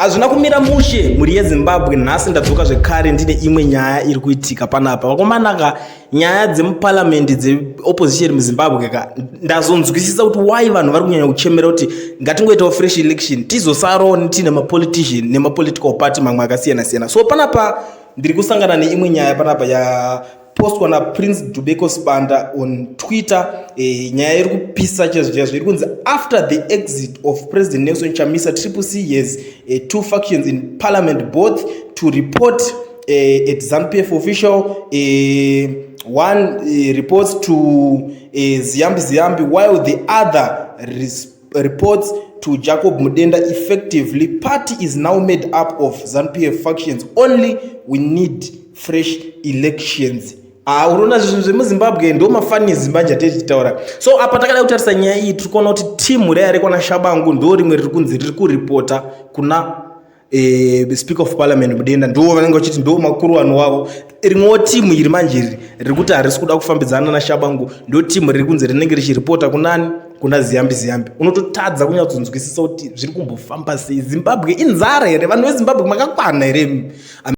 Hazvina kumira mushe mhuri yeZimbabwe. Nhasi ndadzoka zvekare ndine imwe nyaya iri kuitika panapa. Vakomanaka, nyaya dzemuparliament dzeopposition muZimbabwe ka, ndazonzwisisa kuti why vanhu vari kunyanya kuchemera kuti ngatingoitawo fresh election, tizosarawo tiine mapolitician nemapolitical party mamwe akasiyana siyana. So panapa ndiri kusangana neimwe nyaya panapa yapostwa naPrince Dubeko Sibanda on Twitter. Nyaya iri kupisa chaizvo chaizvo iri kunzi, "After the exit of President Nelson Chamisa, Triple C has two factions in parliament, both to report at ZANU-PF official. One reports to Ziyambi Ziyambi while the other reports to Jacob Mudenda. Effectively, party is now made up of ZANU-PF factions only. We need fresh elections." Ah, unoona zvinhu zvemuZimbabwe ndo mafunnies manje atetichitaura. So apa takada kutarisa nyaya iyi, tiri kuona kuti timu raya rekwana Shabangu ndo rimwe riri kunzi riri kuripota kuna Speaker of Parliament Mudenda. Ndo vanenge vachiti ndo makuru vanhu wavo. Rimwewo timu iri manje iri riri kuti harisi kuda kufambidzana naShabangu, ndo timu riri kunzi rinenge richiripota kunani? Kuna Ziyambi Ziyambi. Unototadza kunyatsonzwisisa kuti zviri kumbofamba sei. Zimbabwe inzara here? Vanhu veZimbabwe makakwana here?